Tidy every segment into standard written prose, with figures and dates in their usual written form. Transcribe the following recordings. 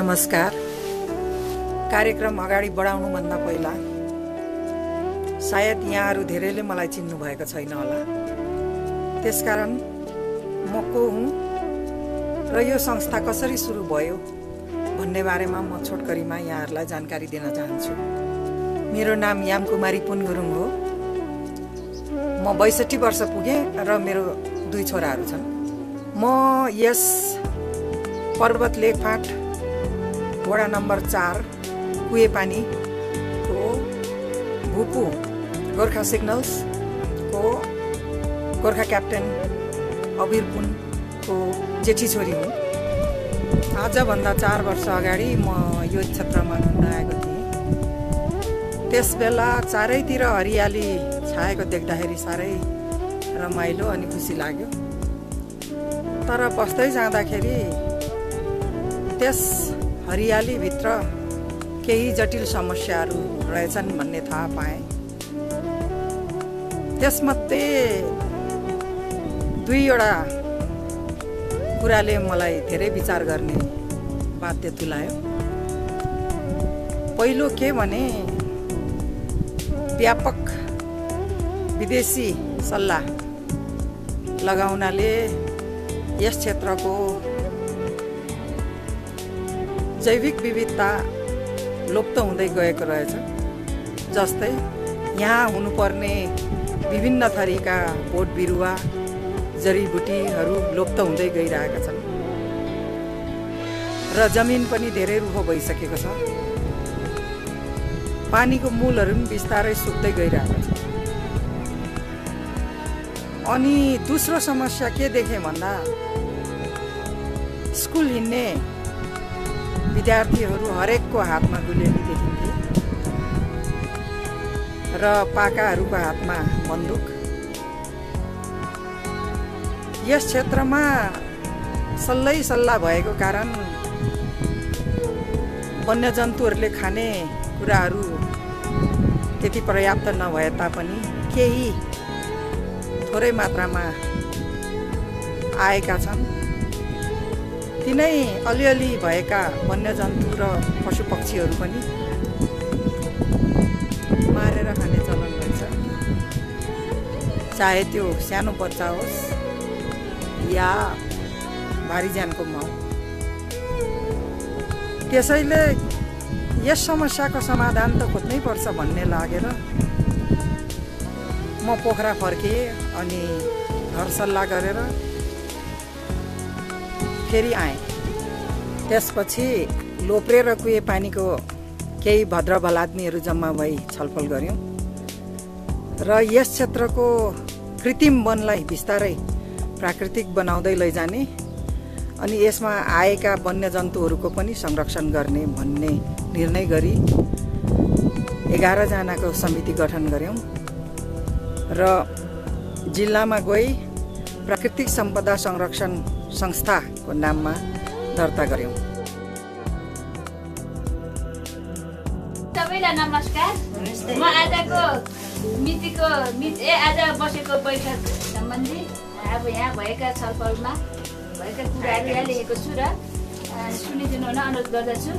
नमस्कार। कार्यक्रम अगाडि बढाउनुभन्दा पहिला सायद यहाँहरू धेरैले मलाई चिन्नु भएको छैन होला, त्यसकारण म को हुँ र यो संस्था कसरी सुरु भयो भन्ने बारेमा म छोटकरीमा यहाँहरूलाई जानकारी दिन चाहन्छु। मेरो नाम यामकुमारी पुन गुरुङ हो। म 62 वर्ष पुगेँ र मेरो 2 छोराहरू छन्। म यस पर्वत लेकफाट वडा नम्बर 4 कुएपानी को भुपु गोर्खा सिग्नल्स को गोर्खा क्याप्टेन अबिर पुन को जेठी छोरी हुँ। आजभन्दा 4 वर्ष अगाडि म यो क्षेत्रमा घुम्न आएको थिएँ। त्यस बेला चारैतिर हरियाली छाएको देख्दाखेरि साह्रै रमाइलो अनि खुसी लाग्यो। तर बस्दै जाँदाखेरि त्यस हरियालीभित्र केही जटिल समस्याहरू रहेछन् भन्ने थाहा पाएँ। त्यसमध्ये 2वटा कुराले मलाई धेरै विचार गर्ने बाध्य तुल्यायो। पहिलो के भने व्यापक विदेशी सल्लाह लगाउनाले यस क्षेत्रको जैविक विविधता लुप्त हुँदै गएको रहेछ। जस्तै यहाँ हुनुपर्ने विभिन्न थरीका बोट बिरुवा जडीबुटीहरू लुप्त हुँदै गइरहेका छन् र जमिन पनि धेरै रुखो भइसकेको छ। पानीको मूलहरू पनि बिस्तारै सुक्दै गइरहेको छ। अनि दोस्रो समस्या के देखेँ भन्दा स्कुल हिँड्ने विद्यार्थीहरू हरेकको हातमा गुलेली देखिन्थे र पाकाहरूको हातमा बन्दुक। यस क्षेत्रमा सल्लाह भएको कारण वन्यजन्तुहरूले खाने कुराहरू त्यति पर्याप्त नभए तापनि केही थोरै मात्रामा आएका छन्। तिनै अलिअलि भएका वन्यजन्तु र पशुपक्षीहरू पनि मारेर खाने चलन रहेछ, चाहे त्यो सानो बच्चा होस् या भारी ज्यानको माउ। त्यसैले यस समस्याको समाधान त खोज्नै पर्छ भन्ने लागेर म पोखरा फर्किएँ अनि घर सल्लाह गरेर फेरि आएँ। त्यसपछि लोप्रे र कुएपानीको केही भद्र भलाद्मीहरू जम्मा भई छलफल गऱ्यौँ र यस क्षेत्रको कृत्रिम वनलाई बिस्तारै प्राकृतिक बनाउँदै लैजाने अनि यसमा आएका वन्यजन्तुहरूको पनि संरक्षण गर्ने भन्ने निर्णय गरी 11 जनाको समिति गठन गऱ्यौँ र जिल्लामा गई प्राकृतिक सम्पदा संरक्षण संस्थाको नाममा दर्ता गऱ्यौँ। सबैलाई नमस्कार। म आजको आज बसेको बैठक सम्बन्धी अब यहाँ भएका छलफलमा भएका कुराहरू यहाँ लेखेको छु र सुनिदिनु हुन अनुरोध गर्दछु।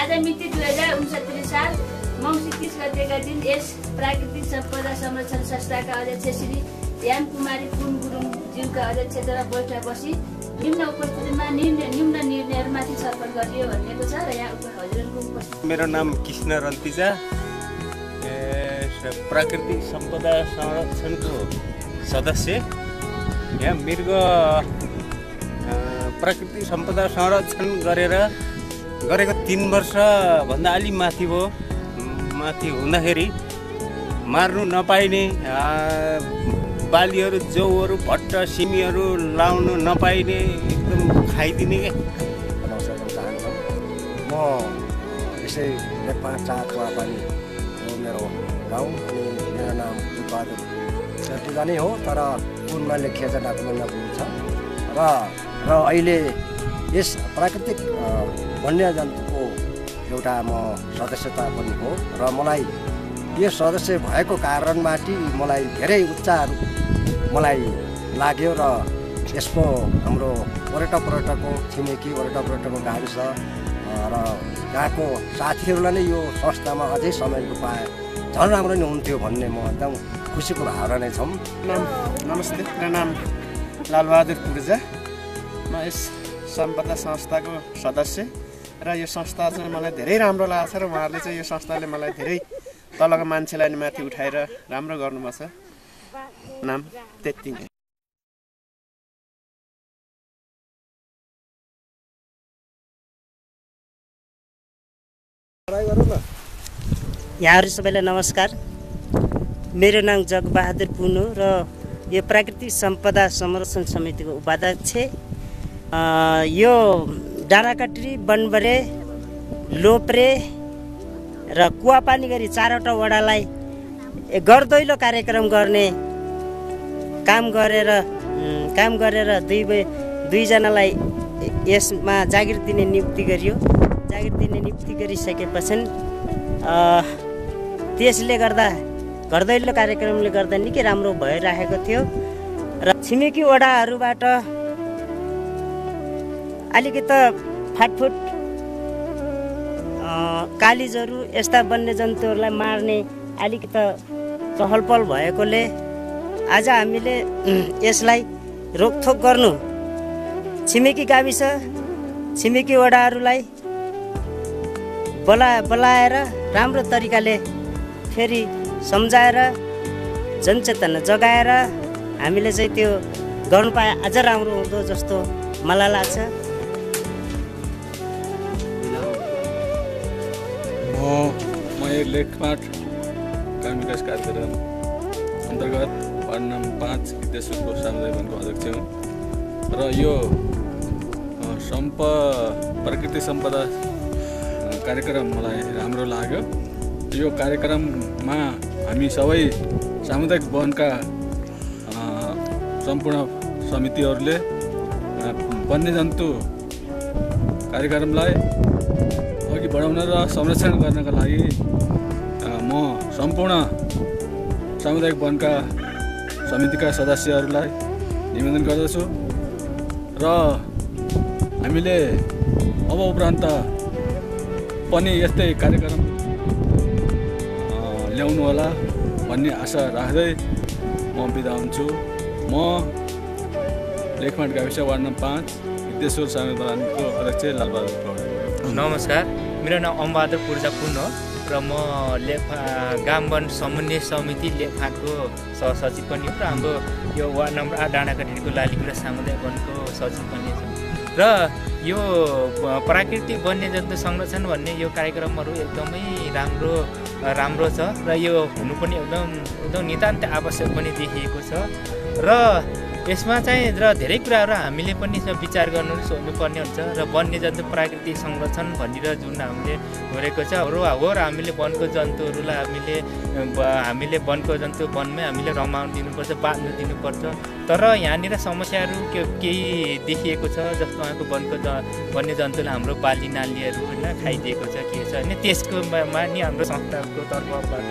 आज मिति 2069 साल मङ्सिर 30 गतेका दिन यस प्राकृतिक सम्पदा संरक्षण संस्थाका अध्यक्ष श्री यामकुमारी पुन गुरुङज्यूका अध्यक्षतामा बैठक बसी निम्न उपस्थितिमा निम्न निर्णयहरूमाथि छलफल गरियो भनेको छ र यहाँ हजुरहरूको उपस्थिति। मेरो नाम कृष्ण रन्तिजा, प्राकृतिक सम्पदा संरक्षणको सदस्य। यहाँ मृग प्राकृतिक सम्पदा संरक्षण गरेको 3 वर्षभन्दा अलि माथि भयो। माथि हुँदाखेरि मार्नु नपाइने बालीहरू, जौहरू, भट्ट, सिमीहरू लाउनु नपाइने, एकदम खाइदिने क्या। नमस्कार चाहन्छौँ। म यसै लेकफाट 4 कुएपानी हो मेरो गाउँ अनि मेरो नाम बहादुर सेर्टिजा नै हो, तर पुनमा लेखिएको डकुमेन्टमा पनि छ र अहिले यस प्राकृतिक वन्यजन्तुको एउटा म सदस्यता पनि हो र मलाई यो सदस्य भएको कारणबाट मलाई धेरै उत्साहहरू मलाई लाग्यो र यसको हाम्रो पर्यटकको छिमेकी पर्यटकको गाविस र यहाँको साथीहरूलाई नै यो संस्थामा अझै समेट्नु पाए झन् राम्रो नै हुन्थ्यो भन्ने म एकदम खुसीको भावना नै छौँ। नमस्ते, मेरो नाम लालबहादुर पूर्जा। म यस सम्पदा संस्थाको सदस्य र यो संस्था चाहिँ मलाई धेरै राम्रो लाग्छ र उहाँहरूले चाहिँ यो संस्थाले मलाई धेरै तलको मान्छेलाई माथि उठाएर राम्रो गर्नुभएको छ। नाम त्यति नै। यहाँहरू सबैलाई नमस्कार। मेरो नाम जगबहादुर पुनु र यो प्राकृतिक सम्पदा संरक्षण समितिको उपाध्यक्ष। यो डाँडाकाटी, बनबरे, लोप्रे र कुवापानी गरी 4वटा वडालाई गर्दैलो कार्यक्रम गर्ने काम गरेर दुईजनालाई यसमा जागिर दिने नियुक्ति गरियो। जागिर दिने नियुक्ति गरिसकेपछि त्यसले गर्दा गर्दैलो कार्यक्रमले गर्दा निकै राम्रो भइरहेको थियो र छिमेकी वडाहरूबाट अलिकति फाटफुट कालिजहरू यस्ता वन्यजन्तुहरूलाई मार्ने अलिकति चहलपहल भएकोले आज हामीले यसलाई रोकथोक गर्नु, छिमेकी गाविस छिमेकी वडाहरूलाई बोलाएर राम्रो तरिकाले फेरि सम्झाएर जनचेतना जगाएर हामीले चाहिँ त्यो गर्नु पाए अझ राम्रो हुँदो जस्तो मलाई लाग्छ। म लेखमाट ग्राम विकास कार्यक्रम अन्तर्गत वार्ड नम्बर 5 विद्याश्वरको सामुदायिक वनको अध्यक्ष हुँ र यो प्राकृतिक सम्पदा कार्यक्रम मलाई राम्रो लाग्यो। यो कार्यक्रममा हामी सबै सामुदायिक वनका सम्पूर्ण समितिहरूले वन्यजन्तु कार्यक्रमलाई अघि बढाउन र संरक्षण गर्नका लागि म सम्पूर्ण सामुदायिक वनका समितिका सदस्यहरूलाई निवेदन गर्दछु र हामीले अब उपरान्त पनि यस्तै कार्यक्रम ल्याउनु होला भन्ने आशा राख्दै म बिदा हुन्छु। म लेखमाट गाविस वार्ड नम्बर 5 विद्याश्वर सामुदायिक वनको अध्यक्ष लालबहादुर गौडा। नमस्कार, मेरो नाम अम्बहादुर पूर्जा पुन हो र म गाम वन समन्वय समिति लेखमाटको सहसचिव पनि हो र हाम्रो यो वार्ड नम्बर 8 डाँडाकाटीको लालीगुडा सामुदायिक वनको सचिव पनि छ र यो प्राकृतिक वन्यजन्तु संरक्षण भन्ने यो कार्यक्रमहरू एकदमै राम्रो छ र यो हुनु पनि एकदम नितान्त आवश्यक पनि देखिएको छ र यसमा चाहिँ र धेरै कुराहरू हामीले पनि विचार सोच्नुपर्ने हुन्छ र वन्यजन्तु प्राकृतिक संरक्षण भनेर जुन हामीले गरेको छ र हामीले वनको जन्तुहरूलाई हामीले वनको जन्तु वनमै हामीले रमाउन दिनुपर्छ, बाँध्न दिनुपर्छ। तर यहाँनिर समस्याहरू केही देखिएको छ, जस्तो उहाँको वनको वन्यजन्तुलाई हाम्रो बाली नालीहरू होइन खाइदिएको छ, के छ होइन। त्यसको नि हाम्रो संस्थाको तर्फबाट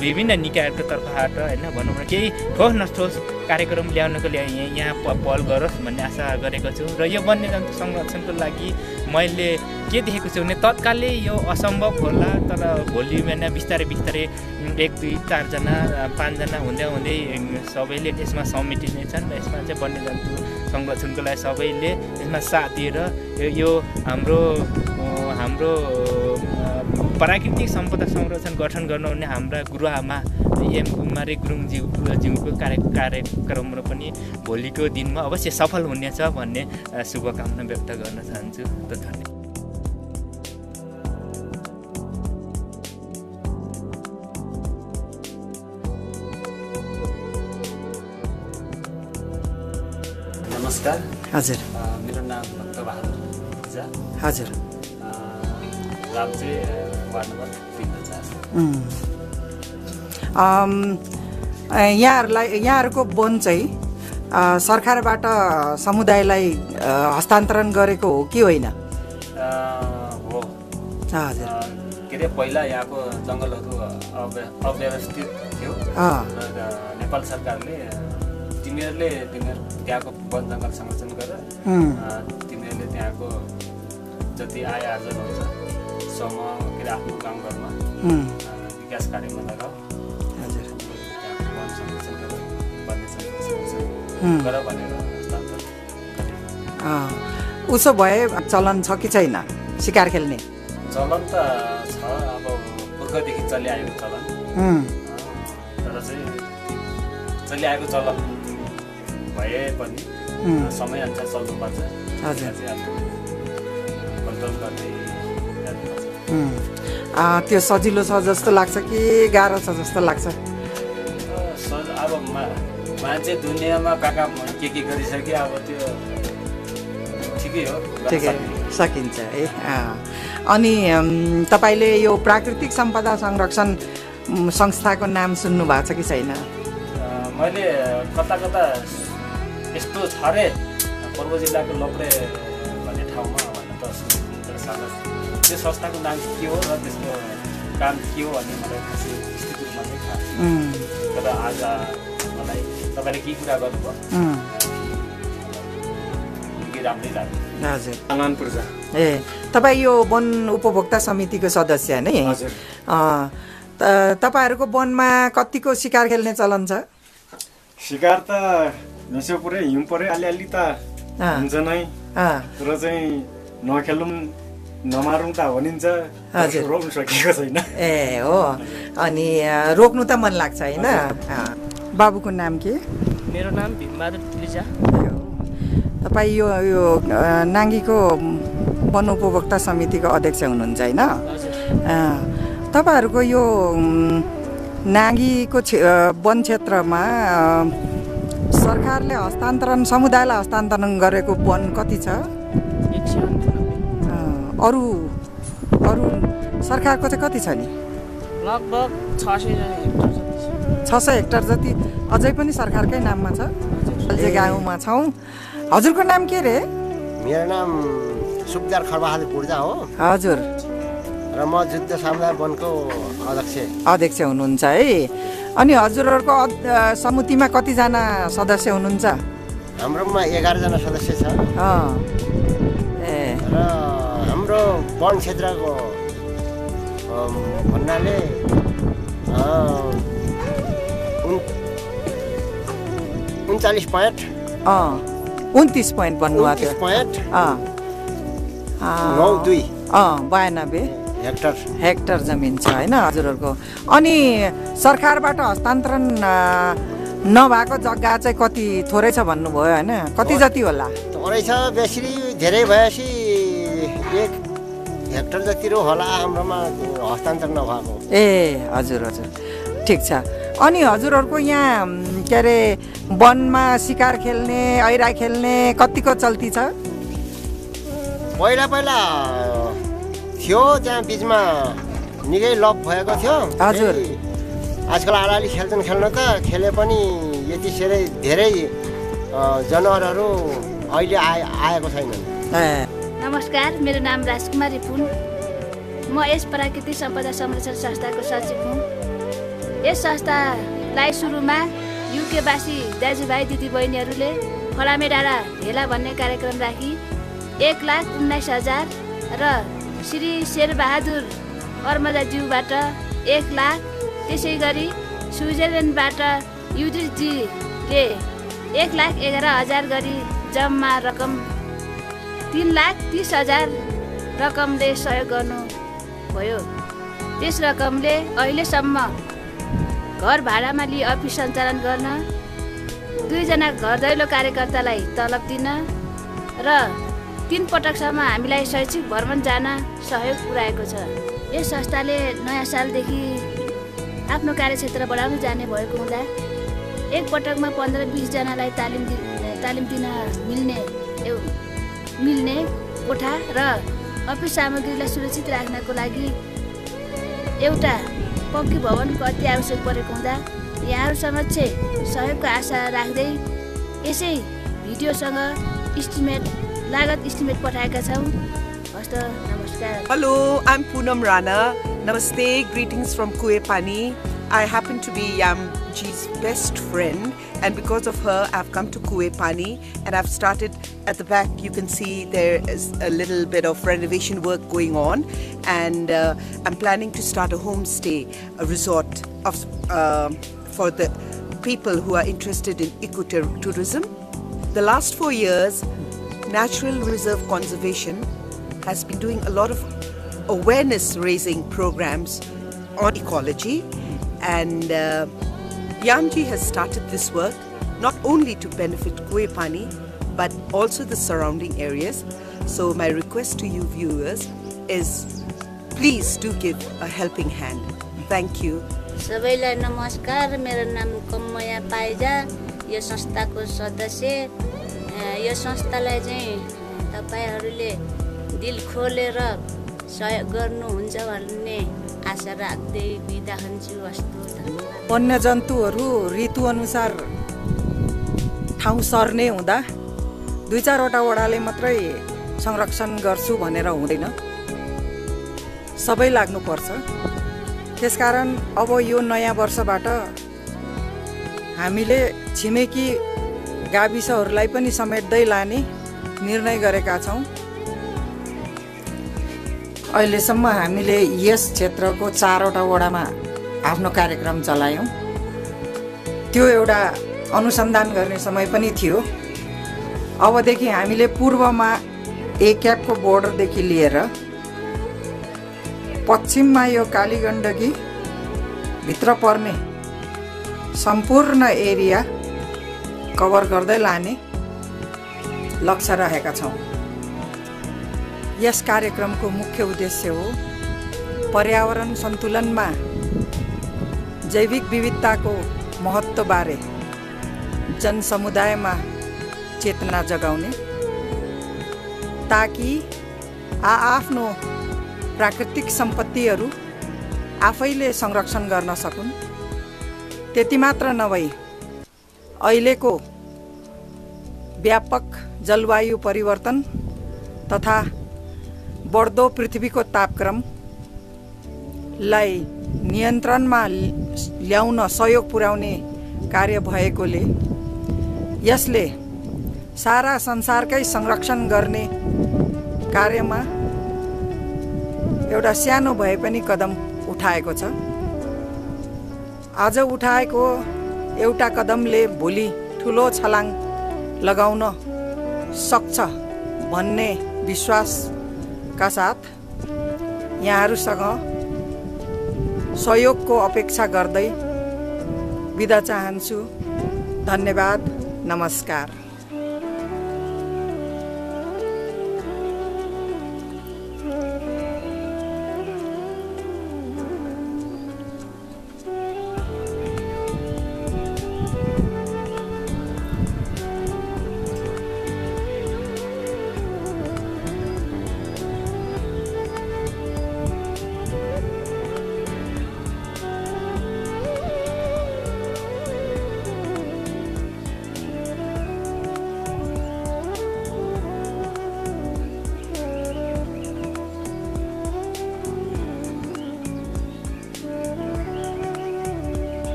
विभिन्न निकायहरूको तर्फबाट होइन भनौँ न केही ठोस न ठोस कार्यक्रम ल्याउनको यहाँ पहल गरोस् भन्ने आशा गरेको छु र यो वन्यजन्तु संरक्षणको लागि मैले के देखेको छु भने तत्कालै यो असम्भव होला, तर भोलि बिहान बिस्तारै 1, 2, 4 जना 5 जना हुँदै सबैले यसमा समेटिनेछन् र यसमा चाहिँ वन्यजन्तु संरक्षणको लागि सबैले यसमा साथ दिएर यो हाम्रो प्राकृतिक सम्पदा संरक्षण गठन गर्नुहुने हाम्रा गुरुआमा एम कुमारी गुरुङज्यूको कार्यक्रमहरू पनि भोलिको दिनमा अवश्य सफल हुनेछ भन्ने शुभकामना व्यक्त गर्न चाहन्छु। धन्यवाद। नमस्कार। हजुर। मेरो नाम भक्तबहादुर पूजा। हजुर। रामजी वार्ड नम्बर 3 यहाँहरूको वन चाहिँ सरकारबाट समुदायलाई हस्तान्तरण गरेको हो कि होइन? हो। हजुर। के अरे पहिला यहाँको जङ्गलहरू अव्यवस्थित थियो। नेपाल सरकारले तिमीहरूले त्यहाँको वन जङ्गल संरक्षण गरेर तिमीहरूले त्यहाँको जति आय आर्जन हुन्छ सम्म के अरे आफ्नो गाउँघरमा विकास कार्यमा लगाऊ वन संरक्षण गर वन्य संरक्षण गर भनेर हस्तान्तरण गरे। उसो भए चलन छ कि छैन शिकार खेल्ने? चलन त छ, अब पुर्खादेखि चलिआएको चलन, तर चाहिँ चलिआएको चलन भए पनि समयअनुसार चल्नुपर्छ। कन्ट्रोल गर्दै जानुपर्छ। त्यो सजिलो छ जस्तो लाग्छ कि गाह्रो छ जस्तो लाग्छ? अब मान्छे दुनियाँमा कहाँ के गरिसके अब त्यो ठिकै हो, ठिकै सकिन्छ है। अनि तपाईँले यो प्राकृतिक सम्पदा संरक्षण संस्थाको नाम सुन्नु भएको छ कि छैन? मैले कता कता यस्तो छ रे पूर्व जिल्लाको लोक्रे भन्ने ठाउँमा भन्न त त्यो संस्थाको नाम के हो र त्यसको काम के हो भन्ने मलाई खासै स्थिति रूपमा चाहिँ थाहा छैन। तर आज मलाई तपाईँले के कुरा गर्नुभयो राम्रै लाग्यो। हजुर आनन्द पूर्जा। तपाईँ यो वन उपभोक्ता समितिको सदस्य नै? हजुर। तपाईँहरूको वनमा कतिको शिकार खेल्ने चलन छ? शिकार त मिसो पुरै हिउँ पऱ्यो अलिअलि त हुन्छ नै, तर चाहिँ नखेलौँ नमारौँ त भनिन्छ, रोक्नु सकेको छैन। ए हो, अनि रोक्नु त मन लाग्छ होइन? बाबुको नाम के? मेरो नाम भीमबहादुर त्रिजा। तपाईँ यो नाङ्गीको वन उपभोक्ता समितिको अध्यक्ष हुनुहुन्छ होइन? तपाईँहरूको यो नाङ्गीको वन क्षेत्रमा सरकारले हस्तान्तरण, समुदायलाई हस्तान्तरण गरेको वन कति छ? अरू सरकारको चाहिँ कति छ नि? लगभग 600 हेक्टर जति अझै पनि सरकारकै नाममा छ। गाउँमा छौँ। हजुरको नाम के रे? मेरो नाम सुखदार खरबहादुर पूर्जा हो। हजुर। र म जुद्ध समुदाय वनको अध्यक्ष हुनुहुन्छ है। अनि हजुरहरूको समितिमा कतिजना सदस्य हुनुहुन्छ? हाम्रोमा 11 जना सदस्य छ। र हाम्रो वन क्षेत्रको भन्नाले 39 पोइन्ट 29 पोइन्ट भन्नुभएको थियो। 92 हेक्टर जमिन छ होइन हजुरहरूको? अनि सरकारबाट हस्तान्तरण नभएको जग्गा चाहिँ कति? थोरै छ भन्नुभयो होइन? कति जति होला? थोरै छ, बेसी धेरै भएपछि 1 हेक्टर जति होला हाम्रोमा हस्तान्तरण नभएको। ए हजुर हजुर, ठिक छ। अनि हजुरहरूको यहाँ के अरे वनमा शिकार खेल्ने, ऐरा खेल्ने कतिको चल्ती छ? पहिला थियो, त्यहाँ बिचमा निकै लप भएको थियो। हजुर। आजकल अलिअलि खेल्न त खेले पनि यति धेरै जनावरहरू अहिले आएको छैनन्। नमस्कार, मेरो नाम राजकुमारी पुन। म यस प्राकृतिक सम्पदा संरक्षण संस्थाको सचिव हुँ। यस संस्थालाई सुरुमा युकेवासी दाजुभाइ दिदीबहिनीहरूले फलामे डाँडा भेला भन्ने कार्यक्रम राखी 1,19,000 र श्री शेरबहादुर अर्मजाज्यूबाट 1 लाख, त्यसै गरी स्विजरल्यान्डबाट युडिसजीले 1,11,000 गरी जम्मा रकम 3,30,000 रकमले सहयोग गर्नुभयो। त्यस रकमले अहिलेसम्म घर भाडामा लिई अफिस सञ्चालन गर्न, 2 जना घर दैलो कार्यकर्तालाई तलब दिन र 3 पटकसम्म हामीलाई शैक्षिक भ्रमण जान सहयोग पुर्याएको छ। यस संस्थाले नयाँ सालदेखि आफ्नो कार्यक्षेत्र बढाउन जाने भएको हुँदा एक पटकमा 15-20 जनालाई तालिम दिन मिल्ने कोठा र अफिस सामग्रीलाई सुरक्षित राख्नको लागि एउटा पक्की भवनको अति आवश्यक परेको हुँदा यहाँहरू समक्ष सहयोगको आशा राख्दै यसै भिडियोसँग लागत इस्टिमेट पठाएका छौँ। हस्त नमस्कार। Hello, I'm Poonam Rana. Namaste, greetings from Kuepani. I happen to be Yamji's best friend and because of her I've come to Kuwe Pani, and I've started at the back. You can see there is a little bit of renovation work going on, and I'm planning to start a homestay, a resort of for the people who are interested in ecotourism. The last 4 years, Natural Reserve Conservation has been doing a lot of awareness raising programs on ecology, and Yamji has started this work not only to benefit Kuwe Pani but also the surrounding areas. So my request to you viewers is please do give a helping hand. Thank you. सबैलाई नमस्कार, मेरो नाम कमया पाइजा, यो संस्थाको सदस्य। यो संस्थालाई चाहिँ तपाईहरुले दिल खोलेर सहयोग गर्नुहुन्छ भन्ने आशा राख्दै बिदा हुन्छु। अस्तु, धन्यवाद। वन्य जन्तुहरू ऋतु अनुसार ठाउँ सर्ने हुँदा 2-4 वटा वडाले मात्रै संरक्षण गर्छु भनेर हुँदैन, सबै लाग्नु पर्छ। त्यसकारण अब यो नयाँ वर्षबाट हामीले छिमेकी गाविसहरूलाई पनि समेट्दै लाने निर्णय गरेका छौं। अहिलेसम्म हामीले यस क्षेत्रको 4 वटा वडामा आफ्नो कार्यक्रम चलायौं। त्यो एउटा अनुसन्धान गर्ने समय पनि थियो। अबदेखि हामीले पूर्वमा एक्यापको बोर्डरदेखि लिएर पश्चिममा यो कालीगण्डकी भित्र पर्ने सम्पूर्ण एरिया कभर गर्दै लाने लक्ष्य राखेका छौं। यस कार्यक्रमको मुख्य उद्देश्य हो पर्यावरण सन्तुलनमा जैविक विविधताको महत्त्वबारे जनसमुदायमा चेतना जगाउने, ताकि आफ्नो प्राकृतिक सम्पत्तिहरू आफैले संरक्षण गर्न सकुन्। त्यति मात्र नभई अहिलेको व्यापक जलवायु परिवर्तन तथा बढ्दो पृथ्वीको तापक्रमलाई नियन्त्रणमा ल्याउन सहयोग पुर्याउने कार्य भएकोले यसले सारा संसारकै संरक्षण गर्ने कार्यमा एउटा सानो भए पनि कदम उठाएको छ। आज उठाएको एउटा कदमले भोलि ठुलो छलाङ लगाउन सक्छ भन्ने विश्वासका साथ यहाँहरुसँग सहयोगको अपेक्षा गर्दै बिदा चाहन्छु। धन्यवाद, नमस्कार।